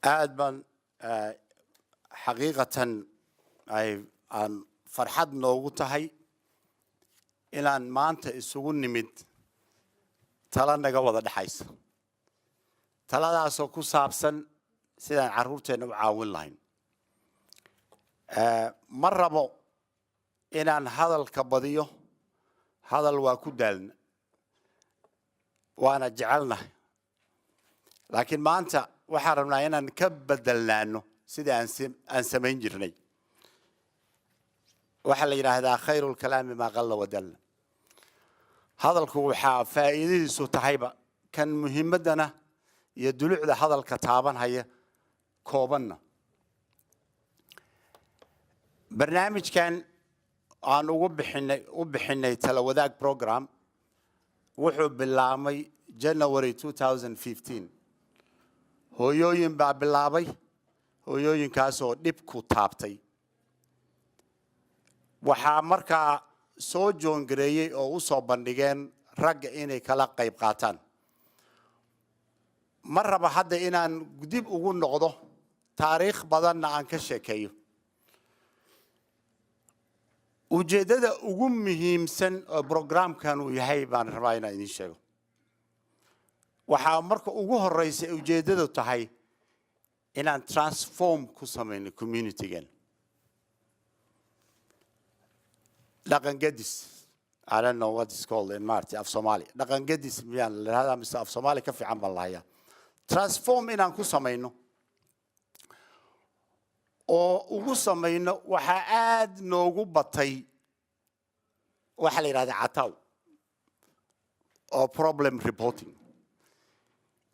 Aad baan xaqiiqatan ay aan farxad noogu tahay inaan maanta isugu nimid tala naga wada dhexaysa, taladaasoo ku saabsan sidaan carruurteenna u caawin lahayn. Ma rabo inaan hadalka badiyo. Hadal waa ku daalna, waana jecelnahay, laakiin maanta waxaan rabnaa inaan ka bedelnaano sidii aan samayn jirnay. Waxaa la yidhaahdaa خير الكلام ما قل ودل. Hadalku waxaa faa'iidadiisu tahayba kan muhiimaddana iyo dulucda hadalka taabanhaya koobanna. Barnaamijkan aan ugu bixinay u bixinay Tala Wadaag program wuxuu bilaabmay January 2015. Hooyooyin baa bilaabay, hooyooyinkaasoo dhib ku taabtay. Waxaa markaa soo joongareeyey oo u soo bandhigeen ragga inay kala qayb qaataan. Ma raba hadda inaan dib ugu noqdo, taariikh badanna aan ka sheekeeyo. Ujeeddada ugu muhiimsan oo programkan uu yahay baan rabaa inaan idiin sheego. Waxaa marka ugu horeysa ujeeddadu tahay inaan transform ku samayno communitygan, dhaqangadis. I don't know what is called in maarti af Soomaali. Dhaqangadis miyaan la yidhahdaa mise af Soomaali ka fiican baan lahayaa? Transform inaan ku samayno oo ugu samayno. Waxaa aad noogu batay waxaa la yidhahdaa cataw oo problem reporting,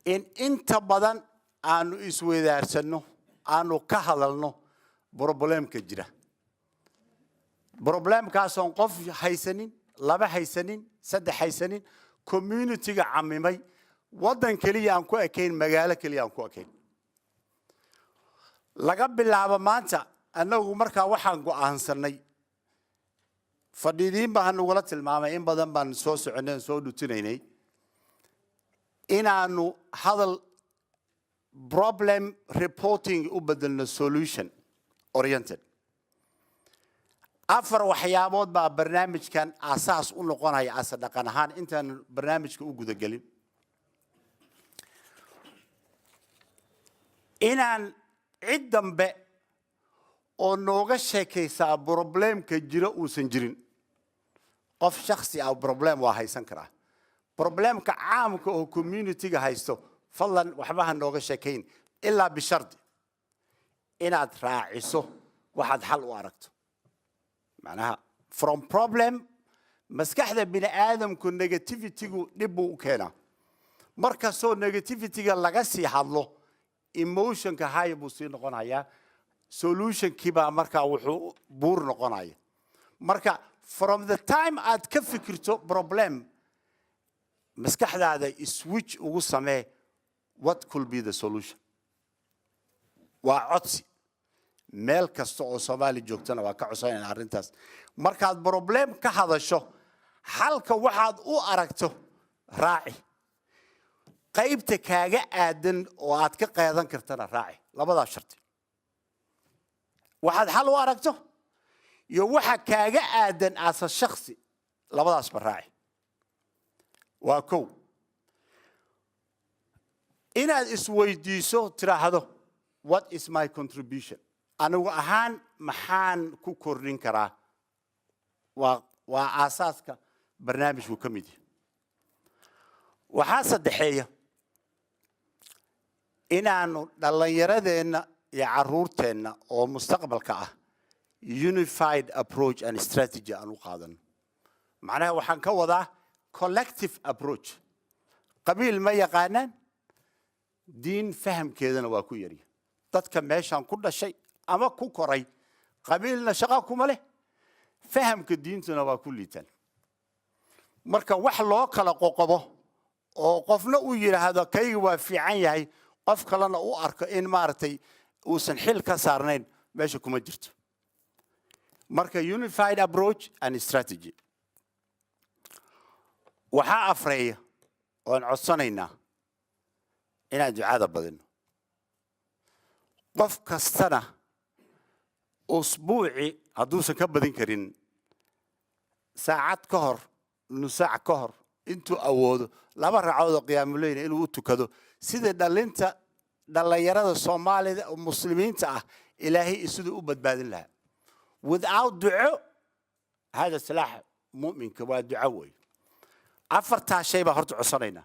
in inta badan aanu isweydaarsano, aanu ka hadalno problemka jira, problemkaasoon qof haysanin, laba haysanin, saddex haysanin, communityga camimay, waddan keliya aan ku ekayn, magaalo keliya aan ku ekayn. Laga bilaabo maanta annagu markaa waxaan go'aansanay, fadhiidiin baa nagula tilmaamay, in badan baan soo soconay oon soo dhutinaynay, inaanu hadal problem reporting u bedelno solution oriented. Afar waxyaabood baa barnaamijkan aasaas u noqonaya ase dhaqan ahaan intaan barnaamijka u gudagelin. Inaan cid dambe oo nooga sheekaysaa problemka jiro uusan jirin. Qof shaksi ah problem waa haysan karaa. Problemka caamka oo communityga haysto, fadlan waxba ha nooga sheekayn, ilaa bishardi inaad raaciso waxaad xal u aragto. Macnaha from problem, maskaxda bini aadamku negativitygu dhib buu u keenaa. Markastoo negativityga laga sii hadlo, emotionka high buu sii noqonayaa, solutionkii baa markaa wuxuu buur noqonaya. Marka from the time aad ka fikirto problem, maskaxdaada switch ugu samee what could be the solution. Waa codsi, meel kasta oo Soomaali joogtana waa ka codsanayna arrintaas. Markaad problem ka hadasho, xalka waxaad u aragto raaci, qaybta kaaga aadan oo aad ka qeedan kartana raaci. Labadaas sharti, waxaad xal u aragto iyo waxa kaaga aadan asa shaksi, labadaasba raaci. Waa kow. Inaad isweydiiso, tiraahdo, "What is my contribution? Anigu ahaan maxaan ku kordhin karaa?" Waa aasaaska barnaamijku ka mid yahay. Waxaa saddexeeya inaanu dhallinyaradeenna iyo carruurteenna oo mustaqbalka ah unified approach and strategy aan u qaadano. Macnaha waxaan ka wadaa collective approach. Qabiil ma yaqaanaan, diin fahamkeedana waa ku yarya. Dadka meeshaan ku dhashay ama ku koray qabiilna shaqa kuma leh, fahamka diintuna waa ku liitaan. Marka wax loo kala qoqobo oo qofna uu yidhaahdo kayga waa fiican yahay, qof kalena u arko in maaragtay uusan xil ka saarnayn, meesha kuma jirto. Marka unified approach and strategy. Waxaa afreeya oon codsanaynaa inaan ducada badino. Qof kastana usbuuci hadduusan ka badin karin saacad ka hor, nus saac ka hor, intuu awoodo laba ragcadood oo qiyaamuleyna inuu u tukado, sida dhalinta dhallinyarada Soomaalida oo Muslimiinta ah Ilaahay siduu u badbaadin lahaa. Without duco, hada silaax mu'minka waa duco wey. Afartaa shay baa horta codsanaynaa.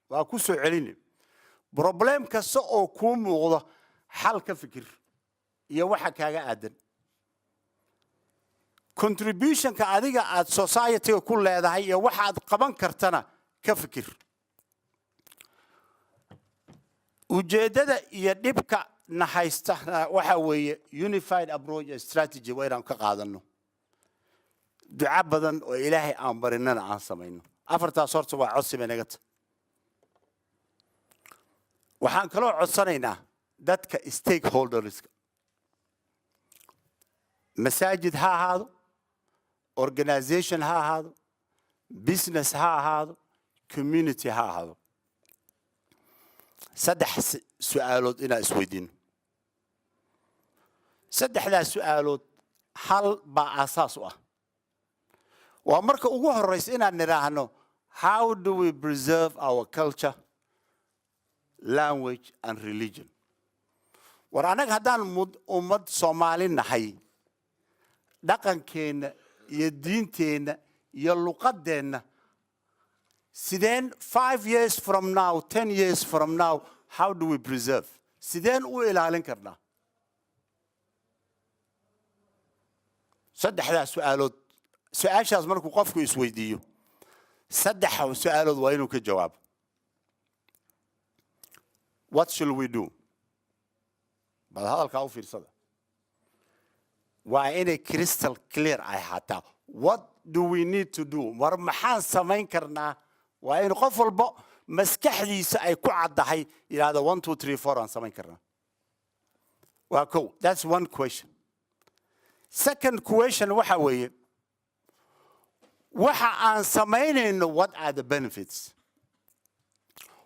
Waa ku soo celini: problem kasta oo kuu muuqdo, xal ka fikir iyo waxa kaaga aadan, contributionka adiga aad society-ga ku leedahay iyo waxa aad qaban kartana ka fikir. Ujeeddada iyo dhibka na haysta waxa weeye unified approach and strategy waa inaan ka qaadano, duco badan oo Ilaahay aan barinana aan samayno. Afartaas horta waa codsi bay naga tahay. Waxaan kaloo codsanaynaa dadka stakeholderska, masaajid ha ahaado, organization ha ahaado, business ha ahaado, community ha ahaado, saddex su-aalood inaan isweydiino. Saddexdaas su-aalood hal baa aasaas u ah. Waa marka ugu horeysa inaan nidhaahno: how do we preserve our culture, language and religion? War annaga haddaan ummad Soomaali nahay, dhaqankeenna iyo diinteenna iyo luqadeenna sideen 5 years from now, 10 years from now, how do we preserve? Sideen u ilaalin karnaa? Saddexdaas su-aalood, su-aashaas markuu qofku isweydiiyo, saddex su-aalood waa inuu ka jawaabo. What shall we do? Bal hadalkaa u fiirsada, waa inay crystal clear ay ahaataa. What do we need to do? War maxaan samayn karnaa? Waa in qof walba maskaxdiisa ay ku caddahay, yidhahda one, two, three, four aan samayn karnaa. Waa kow, that's one question. Second question waxa weeye: waxa aan samaynayno, what are the benefits?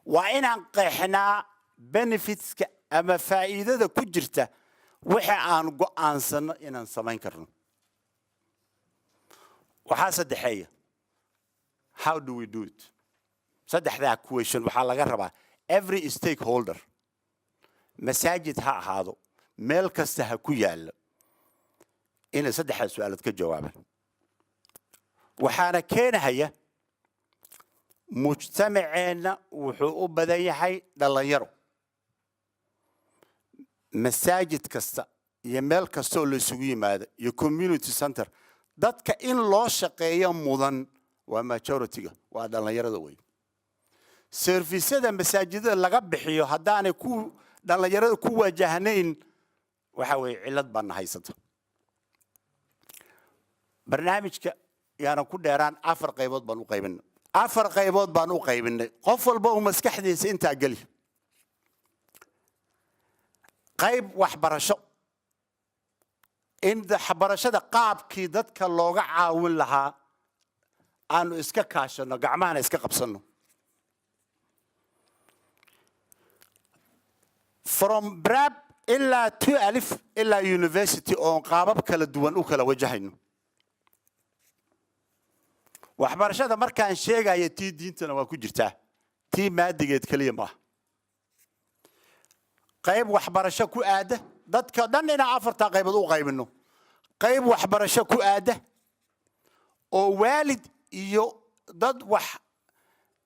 Waa inaan qeexnaa benefitska ama faa'iidada ku jirta waxa aan go'aansano inaan samayn karno. Waxaa saddexeeya: how do we do it? Saddexdaa question waxaa laga rabaa every stakeholder, masaajid ha ahaado, meel kasta ha ku yaallo, inay saddexdaa su-aalood ka jawaabaan. Waxaana keenahaya mujtamaceenna wuxuu u badan yahay dhallinyaro. Masaajid kasta iyo meel kasta oo la isugu yimaado iyo community center, dadka in loo shaqeeyo mudan waa majority-ga, waa dhallinyarada wey. Serviceyada masaajidada laga bixiyo haddaanay ku dhallinyarada ku wajahnayn, waxa weeye cillad baana haysata. Barnaamijka yaanan ku dheeraan. Afar qaybood baan u qaybinay, afar qaybood baan u qaybinay. Qof walba uu maskaxdiisa intaa geli. Qayb waxbarasho, in waxbarashada qaabkii dadka looga caawin lahaa aanu iska kaashano, gacmahana iska qabsanno, from prep ilaa 12 ilaa university, oon qaabab kala duwan u kala wajahayno. Waxbarashada markaan sheegaya, tii diintana waa ku jirtaa, tii maadigeed keliya maaha. Qayb waxbarasho ku aada dadka dhan inaan afartaa qaybood u qaybino. Qayb waxbarasho ku aada oo waalid iyo dad wax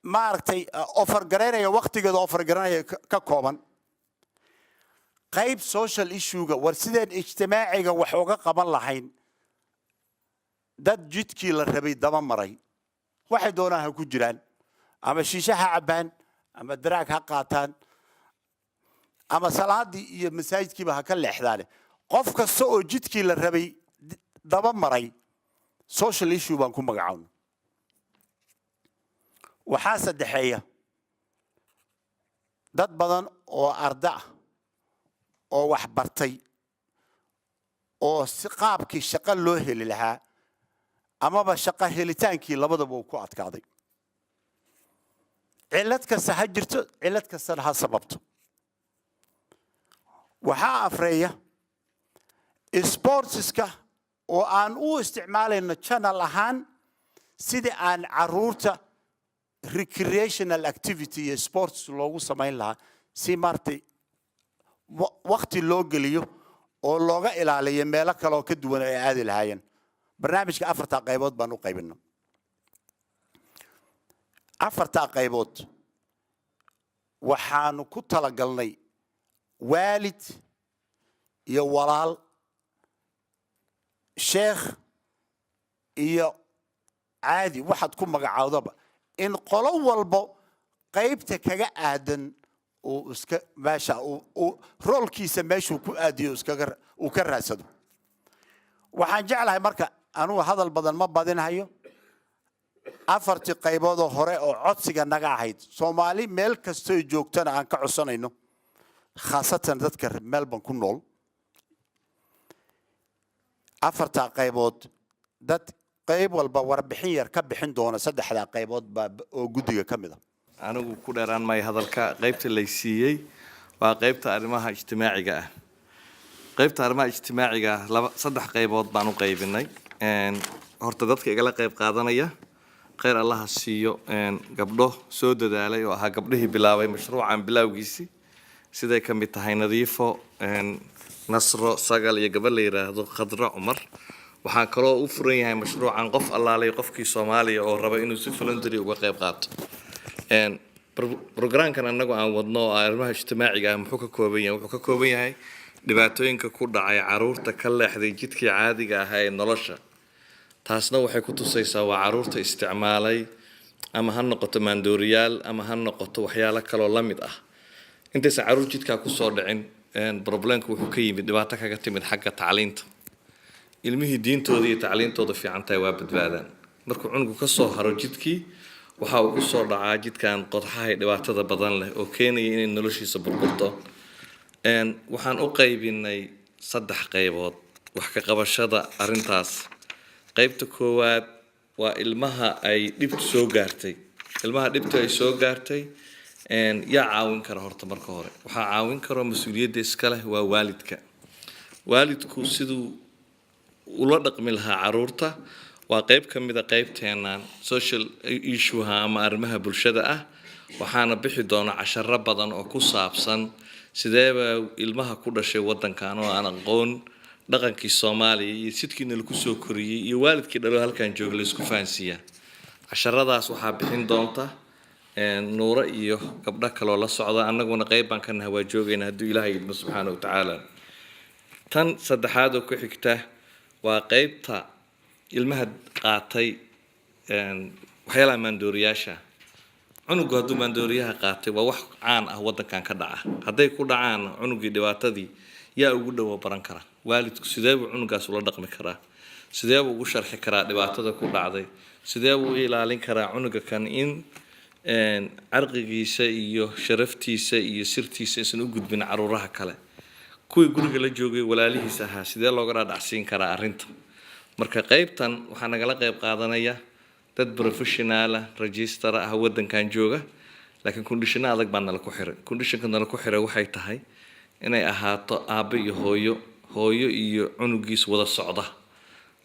maaragtay offer garaynaya, waktigeeda offer garaynaya ka kooban. Qayb social issue-ga, war sideen ijtimaaciga wax uga qaban lahayn dad jidkii la rabay daba maray, waxay doonaan ha ku jiraan, ama shiishe ha cabbaan, ama drug ha qaataan, ama salaadii iyo masaajidkiiba ha ka leexdaane, qof kasta oo jidkii la rabay daba maray, social issue baan ku magacaawna. Waxaa saddexeeya dad badan oo arda ah oo wax bartay oo si qaabkii shaqo loo heli lahaa amaba shaqo helitaankii labadaba uu ku adkaaday. Cillad kasta ha jirto, cillad kastana ha sababto. Waxaa afreeya sportska oo aan u isticmaalayno channel ahaan sidii aan caruurta recreational activity iyo sports loogu samayn lahaa, si maaragtay wakti loo geliyo oo looga ilaaliyo meelo kale oo ka duwan ay aadi lahaayeen. Barnaamijka afartaa qaybood baan u qaybino. Afartaa qaybood waxaanu ku talagalnay waalid iyo walaal, sheekh iyo caadi waxaad ku magacaawdaba, in qolo walbo qaybta kaga aadan uu iska meesha uu roolkiisa meeshuu ku aadiyo iskaga uu ka raadsado. Waxaan jeclahay marka, anugu hadal badan ma badinhayo, afartii qayboodoo hore oo codsiga naga ahayd, Soomaali meel kastoy joogtana aan ka codsanayno, khaasatan dadka Melbourne ku nool, afartaa qaybood dad qayb walba warbixin yar ka bixin doona saddexdaa qaybood baa oo guddiga ka mid a. Anigu ku dheeraan maayo hadalka. Qaybta lay siiyey waa qaybta arrimaha ijtimaaciga ah. Qaybta arrimaha ijtimaaciga ah laba saddex qaybood baan u qaybinay. Horta dadka igala qayb qaadanaya, khayr Allaha siiyo, gabdho soo dadaalay oo ahaa gabdhihii bilaabay mashruucan bilowgiisii, siday ka mid tahay Nadiifo, Nasro Sagal iyo gabadh la yidhaahdo Khadro Cumar. Waxaa kaloo u furan yahay mashruucan qof allaalay qofkii Soomaaliya oo raba inuu si voluntary uga qayb qaato. Programkan annagu aan wadno oo arrimaha ijtimaaciga ah muxuu ka kooban yahay? Wuxuu ka kooban yahay dhibaatooyinka ku dhacay caruurta ka leexday jidkii caadiga ahaa ee nolosha. Taasna waxay ku tusaysaa waa caruurta isticmaalay, ama ha noqoto maandooriyaal ama ha noqoto waxyaalo kaloo la mid ah. Intaysan caruur jidkaa kusoo dhicin, problemku wuxuu ka yimid dhibaato kaga timid xagga tacliinta. Ilmihii diintooda iyo tacliintooda fiican tahay waa badbaadaan. Markuu cunugu ka soo haro jidkii, waxa uu kusoo dhacaa jidkan qodxaha ee dhibaatada badan leh oo keenaya inay noloshiisa burburto. Waxaan u qaybinay saddex qaybood wax ka qabashada arrintaas. Qaybta koowaad waa ilmaha ay dhibtu soo gaartay. Ilmaha dhibtu ay soo gaartay, yaa caawin kara? Horta marka hore waxaa caawin karo, mas-uuliyadda iska leh, waa waalidka. Waalidku siduu ula dhaqmi lahaa caruurta waa qayb ka mid a qaybteennan social issueha ama arrimaha bulshada ah. Waxaana bixi doona casharo badan oo ku saabsan sideeba ilmaha ku dhashay wadankan oo aan aqoon dhaqankii Soomaaliya iyo sidkiina lagu soo koriyey iyo waalidkii dhalo halkan jooga la isku fahansiiyaa. Casharadaas waxaa bixin doonta Nuuro iyo gabdho kaloo la socda. Annaguna qayb baan ka nahay, waa joogaynaa hadduu Ilaahay idmo subxaana wa tacaala. Tan saddexaad oo ku xigta waa qaybta ilmaha qaatay waxyaalaha maandooriyaasha. Cunugu hadduu maandooriyaha qaatay, waa wax caan ah wadankan ka dhaca. Hadday ku dhacaan cunugii dhibaatadii, yaa ugu dhowo baran kara? Waalidku. Sidee buu cunugaas ula dhaqmi karaa? Sidee buu ugu sharxi karaa dhibaatada ku dhacday? Sidee buu u ilaalin karaa cunuga kan in carqigiisa iyo sharaftiisa iyo sirtiisa aysan u gudbin caruuraha kale, kuwii guriga la joogay, walaalihiis ahaa? Sidee looga dhaadhacsiin karaa arrinta? Marka qaybtan waxaa nagala qayb qaadanaya dad professional ah, register ah, wadankan jooga, laakiin conditiono adag baa nala ku xiray. Conditionka nala ku xiray waxay tahay inay ahaato aabbe iyo hooyo, hooyo iyo cunugiis wada socda,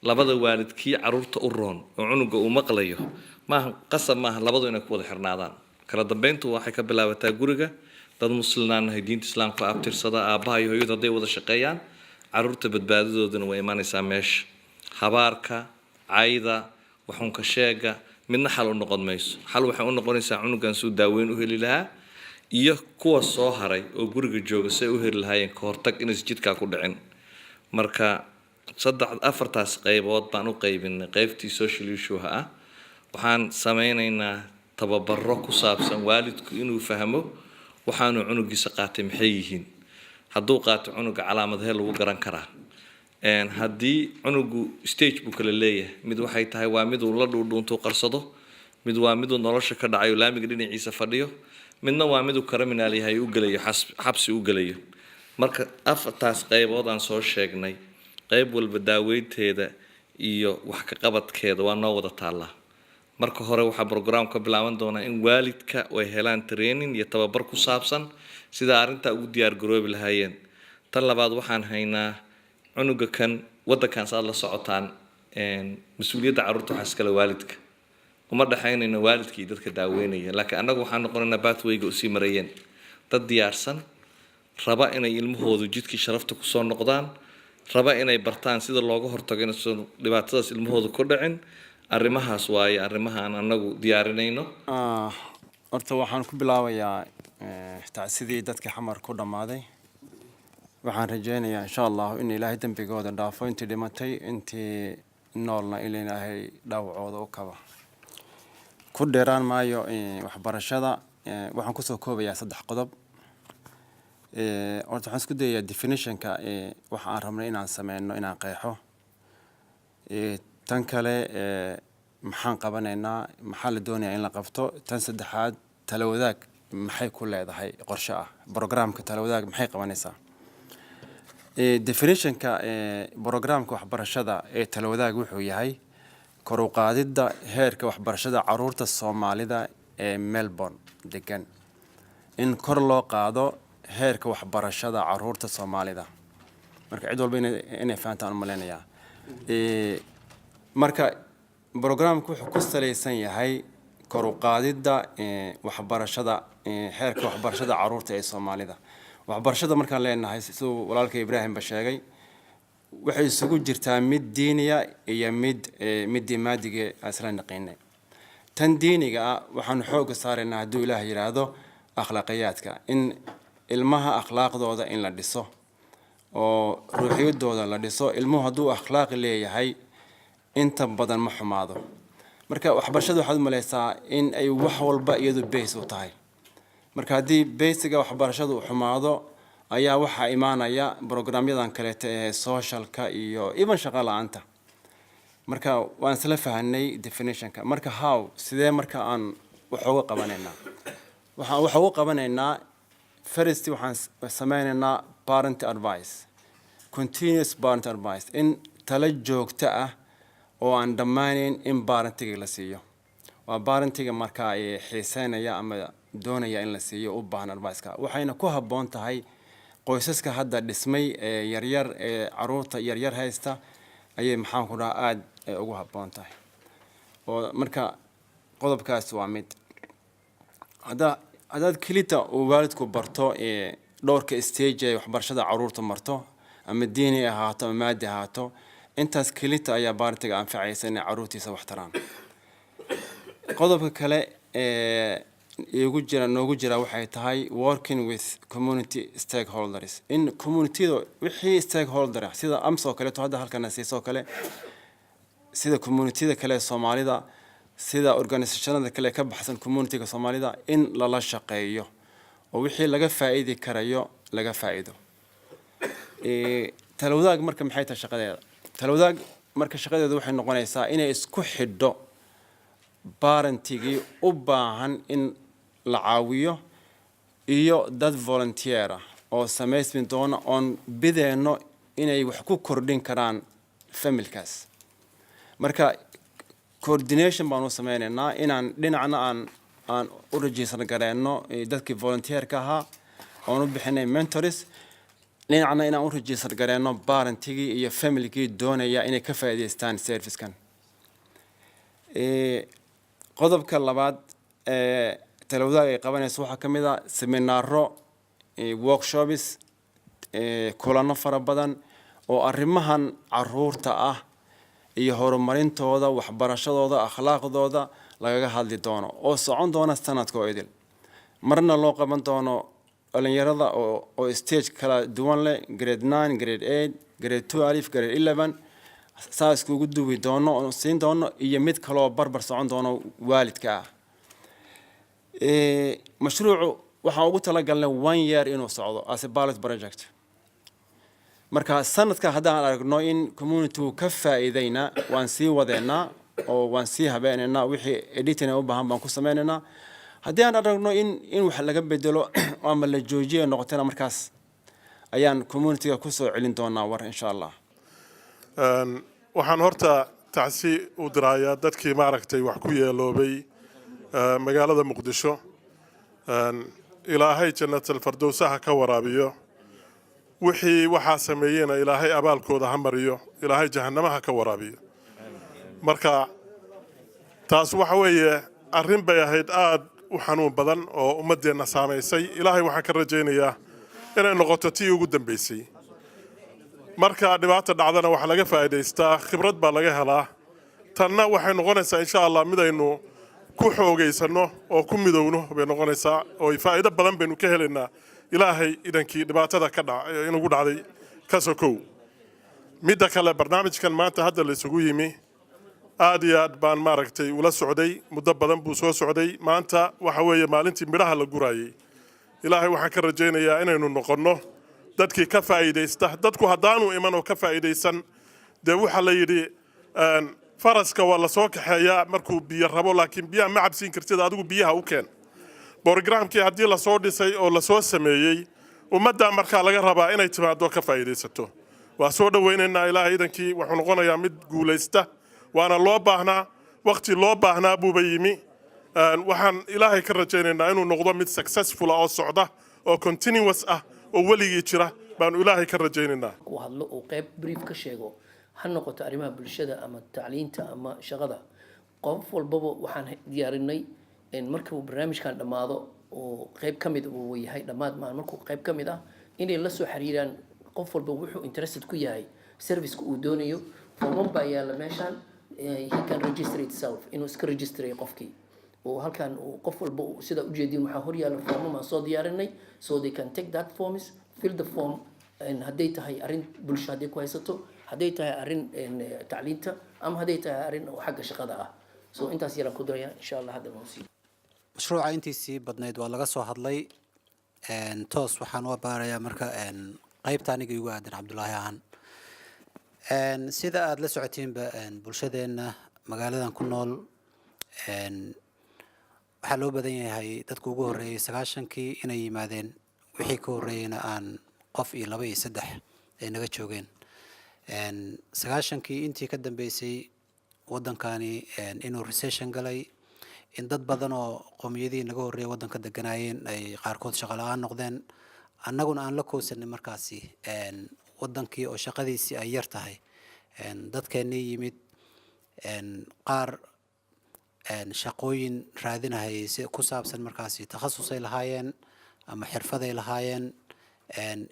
labada waalid kii caruurta u roon oo cunuga uu maqlayo. Maaha qasab, maaha labadu inay ku wada xirnaadaan. Kala dambeyntu waxay ka bilaabataa guriga. Dad muslimaan nahay, diinta Islaamka abtirsada. Aabbaha iyo hooyadu hadday wada shaqeeyaan, caruurta badbaadadooduna way imanaysaa meesha. Habaarka, cayda, waxunka sheega midna xal u noqon mayso. Xal waxay u noqonaysaa cunugan suu daaweyn u heli lahaa iyo kuwa soo haray oo guriga jooga si ay u heli lahaayeen ka hortag inaysan jidkaa ku dhicin. Marka saddex afartaas qaybood baan u qaybinay qaybtii social issue-ha ah. Waxaan sameynaynaa tababaro ku saabsan waalidku inuu fahmo waxaanuu cunugiisa qaatay maxay yihiin, hadduu qaato cunuga calaamadhee lagu garan karaa. Haddii cunugu stage buu kala leeyahay, mid waxay tahay waa miduu la dhuudhuuntuu qarsado, mid waa miduu nolosha ka dhacayo, laamiga dhinaciisa fadhiyo, midna waa miduu criminal yahay, u gelayo xabsi u gelayo. Marka afartaas qaybood aan soo sheegnay, qayb walba daaweynteeda iyo wax ka qabadkeeda waa noo wada taallaa. Marka hore waxaa program ka bilaaban doonaa in waalidka ay helaan training iyo tababar ku saabsan sida arrintaa ugu diyaar garoobi lahaayeen. Tan labaad, waxaan haynaa cunuga kan waddankan saad la socotaan, mas-uuliyadda carruurta waxaa iskale waalidka. Uma dhexaynayno waalidka iyo dadka daaweynaya, laakiin annagu waxaan noqonaynaa pathwayga usii marayeen dad diyaarsan, raba inay ilmahoodu jidkii sharafta kusoo noqdaan, raba inay bartaan sida looga hortago inaysan dhibaatadaas ilmahooda ku dhicin. Arrimahaas waaye arrimaha aan annagu diyaarinayno. Horta waxaan ku bilaabayaa tacsidii dadkii Xamar ku dhammaaday. Waxaan rajeynayaa, insha Allahu, in Ilaahay dembigooda dhaafo intii dhimatay, intii noolna in Ilaahay dhaawacooda u kaba. Ku dheeraan maayo waxbarashada. Waxaan kusoo koobayaa saddex qodob. Horta waxaan isku dayayaa definitionka waxa aan rabnay inaan sameyno inaan qeexo. Tan kale, maxaan qabanaynaa, maxaa la doonayaa in la qabto? Tan saddexaad, Tala Wadaag maxay ku leedahay qorshe ah? Programka Tala Wadaag maxay qabanaysaa? Definitionka programka waxbarashada ee Tala Wadaag wuxuu yahay kor u qaadidda heerka waxbarashada caruurta Soomaalida ee Melbourne degan, in kor loo qaado heerka waxbarashada caruurta Soomaalida. Marka cid walba inay fahantaan u malaynayaa. Marka programku wuxuu ku salaysan yahay kor u qaadidda waxbarashada, heerka waxbarashada caruurta ee Soomaalida. Waxbarashada markaan leenahay, siduu walaalka Ibraahimba sheegay, waxay isugu jirtaa mid diiniya iyo mid midii maadiga aan isla naqiinay. Tan diiniga ah waxaanu xoogga saaraynaa, hadduu Ilaah yidhaahdo, akhlaaqiyaadka, in ilmaha akhlaaqdooda in la dhiso oo ruuxiyadooda la dhiso. Ilmuhu hadduu akhlaaq leeyahay, inta badan ma xumaado. Marka waxbarashada waxaad u malaysaa in ay wax walba iyadu base u tahay. Marka haddii basega waxbarashadu uu xumaado, ayaa waxaa imaanaya programyadan kaleeta ee socialka iyo even shaqo la-aanta. Marka waan isla fahanay definitionka. Marka how, sidee marka aan wax uga qabanaynaa? Waxaan wax uga qabanaynaa, first, waxaan sameynaynaa parent advice, continuous parent advice, in talo joogto ah oo aan dhammaanayn in parentiga la siiyo. Waa parentiga markaa ee xiiseynaya ama doonaya in la siiyo, u baahan advice-ka. Waxayna ku habboon tahay qoysaska hadda dhismay ee yaryar ee caruurta yaryar haysta ayay, maxaan ku dhahaa, aada ugu habboon tahay. Oo marka qodobkaas waa mid hadda haddaad kelita uu waalidku barto dhowrka stage ee waxbarashada caruurta marto, ama diini ahaato ama maadi ahaato, intaas kelita ayaa parentiga anfacaysa inay caruurtiisa wax taraan. Qodobka kale ee igu jira, noogu jira, waxay tahay working with community stakeholders, in communityda wixii stakeholder ah, sida AMS oo kaleeto hadda halkana siisoo kale, sida communityda kale ee Soomaalida, sida organisationada kale ka baxsan communityga Soomaalida, in lala shaqeeyo oo wixii laga faa'iidi karayo laga faa'iido. Talawadaag marka maxay tahay shaqadeeda? Talawadaag marka shaqadeeda waxay noqonaysaa inay isku xidho parentigii u baahan in la caawiyo iyo dad volunteer ah oo samaysmi doona, oon bideenno inay wax ku kordhin karaan familkaas. Marka coordination baan u sameynaynaa, inaan dhinacna aan u register gareenno dadkii volunteerka ahaa oon u bixinay mentors, dhinacna inaan u register gareenno parentigii iyo familygii doonaya inay ka faa'iidaystaan servicekan. Qodobka labaad ee Talawadaag ay qabanayso waxaa ka mid ah seminaaro, workshops, kulano fara badan oo arrimahan caruurta ah iyo horumarintooda, waxbarashadooda, akhlaaqdooda lagaga hadli doono, oo socon doona sanadka oo idil. Marna loo qaban doono dhalinyarada oo stage kala duwan leh, grade 9, grade 8, grade 12, grade 11, saa iskugu duwi doono oo siin doono, iyo mid kaloo barbar socon doono waalidka ah. Mashruucu waxaan ugu talagalnay one year inuu socdo as a pilot project. Marka sanadka haddaan aragno in communitygu ka faa'iidayna, waan sii wadeynaa oo waan sii habeenaynaa, wixii editing u baahan baan ku sameynaynaa. Haddii aan aragno in wax laga bedelo ama la joojiyo noqotona, markaas ayaan communityga kusoo celin doonaa war, insha Allah. Waxaan horta tacsi u dirayaa dadkii, maaragtay, wax ku yeeloobay magaalada Muqdisho. Ilaahay jannatal fardowsaha ka waraabiyo. Wixii waxaa sameeyeyna Ilaahay abaalkooda ha mariyo, Ilaahay jahannamaha ka waraabiyo. Marka taas waxa weeye arrin bay ahayd aada u xanuun badan oo ummaddeenna saamaysay. Ilaahay waxaan ka rajaynayaa inay noqoto tii ugu dambaysay. Marka dhibaata dhacdana waxaa laga faa'iidaystaa, khibrad baa laga helaa. Tanna waxay noqonaysaa, insha Allah, mid aynu ku xoogaysanno oo ku midowno bay noqonaysaa, oo faa'iido badan baynu ka helaynaa, Ilaahay idankii, dhibaatada ka dhac inugu dhacday ka sokow. Midda kale, barnaamijkan maanta hadda la isugu yimi aad iyo aad baan maaragtay ula socday. Muddo badan buu soo socday. Maanta waxa weeye maalintii midhaha la guraayey. Ilaahay waxaan ka rajaynayaa inaynu noqonno dadkii ka faa'iidaysta. Dadku haddaanu iman oo ka faa'iidaysan, dee waxaa la yidhi faraska waa la soo kaxeeyaa markuu biyo rabo, laakiin biyaha ma cabsiin kartid, adigu biyaha u keen. Borogramkii haddii lasoo dhisay oo lasoo sameeyey, ummaddaa markaa laga rabaa inay timaado, ka faa'iidaysato. Waa soo dhowaynaynaa. Ilaahay idankii wuxuu noqonayaa mid guulaysta, waana loo baahnaa, waqti loo baahnaa buuba yimi. Waxaan Ilaahay ka rajaynaynaa inuu noqdo mid successful ah oo socda oo continuous ah oo weligii jira baanu Ilaahay ka rajaynaynaa. Ku hadlo oo qayb brief ka sheego, ha noqoto arrimaha bulshada ama tacliinta ama shaqada. Qof walbaba waxaan diyaarinay markuu barnaamijkan dhammaado, oo qayb ka mid uu yahay, dhammaad maaha, markuu qayb ka mid ah inay la soo xiriiraan qof walba wuxuu interested ku yahay, serviceka uu doonayo. Forman baa yaalla meeshaan. He can register itself, inuu iska registrayo qofkii oo halkan uu qof walba sida ujeedin waxaa hor yaalla formam aan soo diyaarinay, so they can take that forms, fill the form, hadday tahay arrin bulsho hadday ku haysato, hadday tahay arrin tacliinta, ama hadday tahay arrin oo xagga shaqada ah. So intaas yaraan ku daraya, insha Allah. Hadda waan sii Mashruuca intiisii badnayd waa laga soo hadlay. Toos waxaan u abaarayaa marka qaybta aniga igu aadan, Cabdulaahi ahaan. Sida aada la socotiinba, bulshadeenna magaaladan ku nool waxaa loo badan yahay dadku ugu horreeyey 90-kii inay yimaadeen. Wixii ka horreeyeyna aan qof iyo laba iyo saddex ay naga joogeen. 90-kii intii ka dambeysay waddankani inuu recession galay, in dad badan oo qowmiyadihii naga horreeyay waddanka deganaayeen ay qaarkood shaqo la-aan noqdeen, annaguna aan la kowsanay markaasi waddankii oo shaqadiisii ay yar tahay. Dadkeennii yimid qaar shaqooyin raadinahayay si ku saabsan markaasi takhasusay lahaayeen ama xirfaday lahaayeen,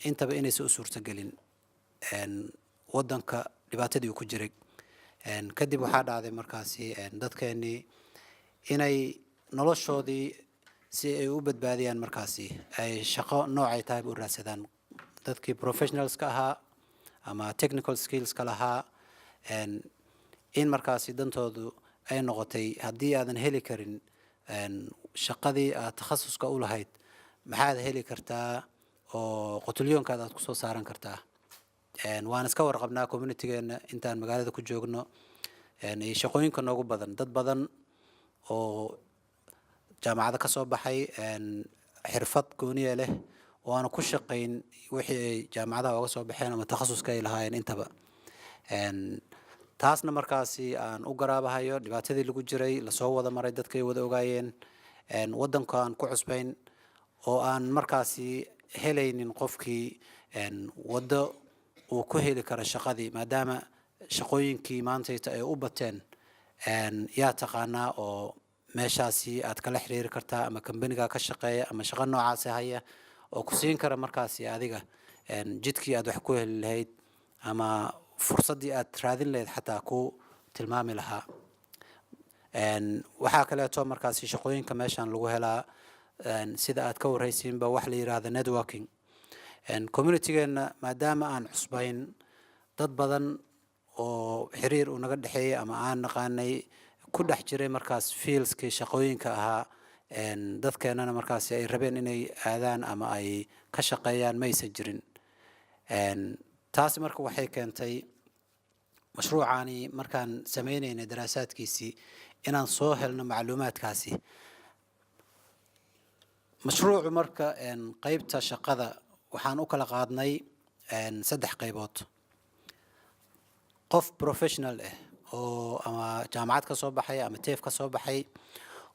intaba inaysan u suurtagelin waddanka dhibaatadii uu ku jiray. Kadib waxaa dhacday markaasi dadkeenii inay noloshoodii si ay u badbaadiyaan markaasi ay shaqo noocay tahayba u raadsadaan. Dadkii professionalska ahaa ama technical skillska lahaa, in markaasi dantoodu ay noqotay haddii aadan heli karin shaqadii aad takhasuska u lahayd, maxaad heli kartaa oo qotolyoonkaada aad kusoo saaran kartaa? Waan iska warqabnaa communitygeena intaan magaalada ku joogno iyo shaqooyinka noogu badan, dad badan oo jaamacado ka soo baxay, xirfad gooniya leh, oo aana ku shaqayn wixii ay jaamacadaha oga soo baxeen ama takhasuska ay lahaayeen intaba. Taasna markaasi aan u garaabahayo dhibaatadii lagu jiray, lasoo wada maray, dadka ay wada ogaayeen, waddanka aan ku cusbayn oo aan markaasi helaynin qofkii waddo uu ku heli karo shaqadii, maadaama shaqooyinkii maantayta ay u bateen yaa taqaanaa oo meeshaasi aad kala xiriiri kartaa ama kambaniga ka shaqeeya ama shaqo noocaasi haya oo ku siin kara markaasi adiga jidkii aad wax ku heli lahayd ama fursaddii aad raadin lahayd xataa ku tilmaami lahaa. Waxaa kaleeto markaasi shaqooyinka meeshan lagu helaa, sida aad ka warhaysiinba, wax la yiraahdo networking. Communitygeenna maadaama aan cusbayn, dad badan oo xiriir uu naga dhexeeyay ama aan naqaanay ku dhex jiray markaas fieldskii shaqooyinka ahaa, dadkeenana markaasi ay rabeen inay aadaan ama ay ka shaqeeyaan, maysan jirin. Taasi marka waxay keentay mashruucaani markaan sameynaynay daraasaadkiisii inaan soo helno macluumaadkaasi. Mashruucu marka qeybta shaqada waxaan u kala qaadnay saddex qaybood. Qof professional ah oo ama jaamacad ka soo baxay ama TAFE ka soo baxay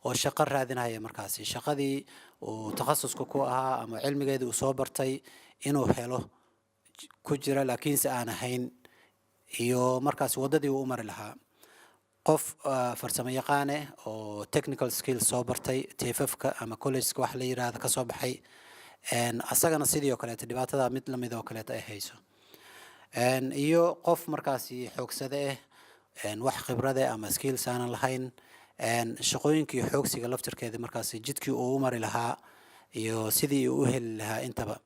oo shaqo raadinaya, markaasi shaqadii uu takhasuska ku ahaa ama cilmigeedii uu soo bartay inuu helo. ku jira laakiinse aan ahayn iyo markaas waddadii uu u mari lahaa. Qof farsamo yaqaane oo technical skills soo bartay, TAFE-ka ama collegeka wax la yiraahdo kasoo baxay, asagana sidii oo kaleeto dhibaatada mid lamid oo kaleeto ay hayso, iyo qof markaasi xoogsade ah, wax khibrade ama skills aanan lahayn, shaqooyinkii xoogsiga laftirkeeda markaasi jidkii uu u mari lahaa iyo sidii uu u heli lahaa intaba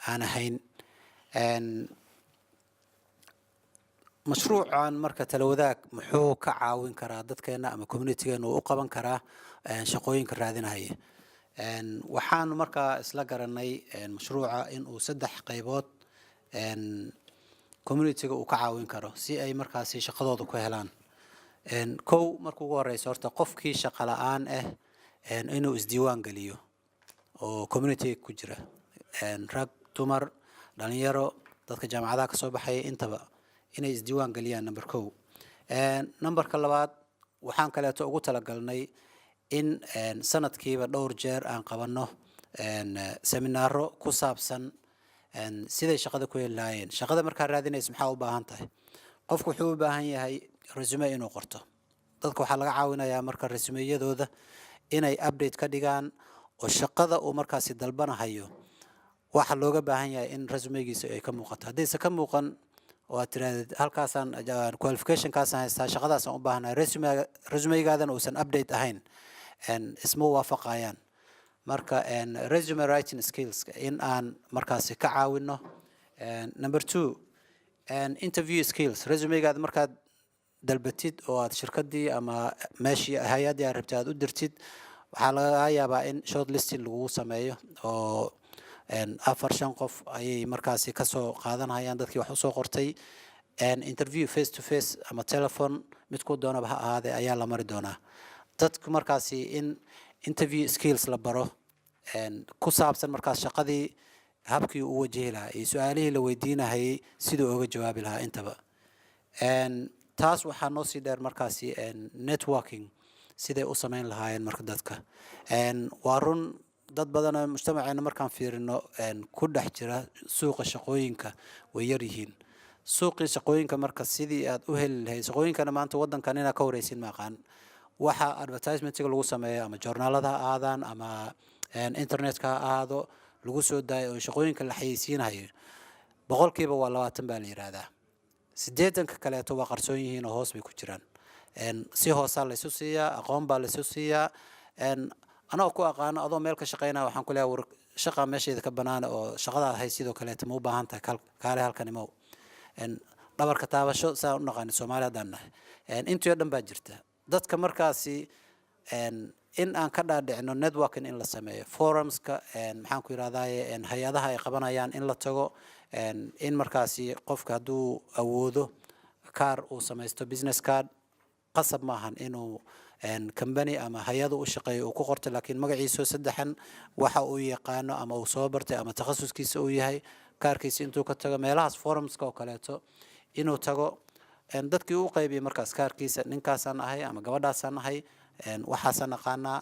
aan ahayn. Mashruucan marka Talawadaag muxuu ka caawin karaa dadkeena ama communitygeena uu u qaban karaa shaqooyinka raadinaya? Waxaanu markaa isla garanay mashruuca in uu saddex qaybood communityga uu ka caawin karo si ay markaasi shaqadooda ku helaan. Kow, marka ugu horeysa horta qofkii shaqo la-aan ah inuu isdiiwaan geliyo oo communityga ku jira, rag, dumar, dhalinyaro, dadka jaamacadaha kasoo baxaya, intaba inay isdiiwaan geliyaan, number kow. Numberka labaad, waxaan kaleeto ugu talagalnay in sanadkiiba dhowr jeer aan qabanno seminaaro ku saabsan siday shaqada ku heli lahaayeen. Shaqada markaa raadinaysa maxaa u baahan tahay? Qofku wuxuu u baahan yahay resume inuu qorto. Dadka waxaa laga caawinayaa marka resumeyadooda inay update ka dhigaan oo shaqada uu markaasi dalbanahayo waxa looga baahan yahay in resumegiisa ay ka muuqato. Haddayse ka muuqan oo aad tirahdid halkaasaan qualificationkaasaan haystaa, shaqadaasaan u baahanahay, resume resumeygaadana uusan update ahayn, isma waafaqayaan. Marka resume writing skills in aan markaasi ka caawino. Number two, interview skills. Resumegaada markaad dalbatid oo aad shirkadii ama meeshii hay-addii aad rabtay aad u dirtid, waxaa laga yaabaa in short listing lagugu sameeyo oo afar, shan qof ayay markaasi kasoo qaadanayaan dadkii wax usoo qortay. Interview face to face ama telephone midkuu doonaba ha ahaadee ayaa la mari doonaa. Dadku markaasi in interview skills la baro ku saabsan markaas shaqadii habkii uu wajihi lahaa iyo su-aalihii la weydiinahayay siduu oga jawaabi lahaa intaba. Taas waxaa noo sii dheer markaasi networking, siday u sameyn lahaayeen. Marka dadka, waa run, dad badan oo mujtamaceena markaan fiirino ku dhex jira suuqa shaqooyinka way yar yihiin. Suuqii shaqooyinka marka sidii aad u heli lahayd shaqooyinkana, maanta waddankan inaad ka wareysin ma aqaan, waxa advertisementiga lagu sameeyo ama joornaalada ha ahaadaan ama internetka ha ahaado lagu soo daayo oo shaqooyinka la xayeysiinayo, 20% baa la yidhaahdaa. 80-ka kaleeto waa qarsoon yihiin oo hoos bay ku jiraan. Si hoosaa laysu siiyaa, aqoon baa laysu siiyaa. Anagoo ku aqaano adoo meel ka shaqeynaya, waxaan ku leeyahay, war shaqa meeshayda ka banaana oo shaqadaad hay sidoo kaleeto ma u baahan tahay? Kaale halkan imow. Dhabarka taabasho saa u naqaani Soomaali haddaan nahay, intii oo dhan baa jirta. Dadka markaasi in aan ka dhaadhicino networking in la sameeyo, forumska, maxaan ku yidhahdaye, hay-adaha ay qabanayaan in la tago, in markaasi qofka hadduu awoodo kaar uu samaysto, business card. Qasab maahan inuu company ama hay-adu u shaqeeyo uu ku qorto, laakiin magaciisoo saddexan, waxa uu yaqaano ama uu soo bartay ama takhasuskiisa uu yahay, kaarkiisa intuu ka tago meelahaas forumska oo kaleeto inuu tago, dadkii u qaybiyay markaas kaarkiisa, ninkaasaan ahay ama gabadhaasaan ahay, waxaasaan aqaanaa,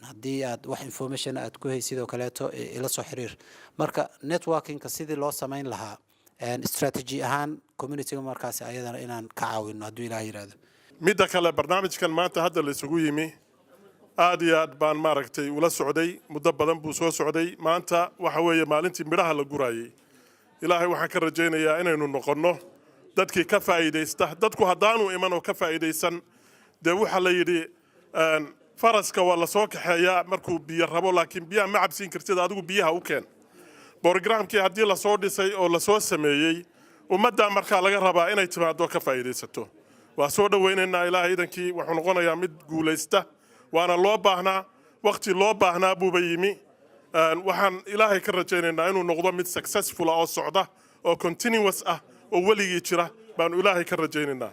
haddii aad wax information aad ku haysid oo kaleeto ila soo xiriir. Marka networkingka sidii loo samayn lahaa strategy ahaan communityga markaasi ayadana inaan ka caawino hadduu Ilaah yidhaahdo. Midda kale, barnaamijkan maanta hadda la isugu yimi aad iyo aad baan maaragtay ula socday, muddo badan buu soo socday. Maanta waxa weeye maalintii midhaha la gurayay. Ilaahay waxaan ka rajaynayaa inaynu noqonno dadkii ka faa'iidaysta. Dadku haddaanu iman oo ka faa'iidaysan, dee waxaa la yidhi faraska waa la soo kaxeeyaa markuu biyo rabo, laakiin biyaha ma cabsiin kartid, adigu biyaha u keen. Programkii haddii lasoo dhisay oo lasoo sameeyey, ummaddaa markaa laga rabaa inay timaado, ka faa'iidaysato. Waa soo dhowaynaynaa. Ilaahay idankii wuxuu noqonayaa mid guulaysta, waana loo baahnaa, wakhti loo baahnaa buuba yimi. Waxaan Ilaahay ka rajaynaynaa inuu noqdo mid successful ah oo socda oo continuous ah oo weligii jira baanu Ilaahay ka rajaynaynaa.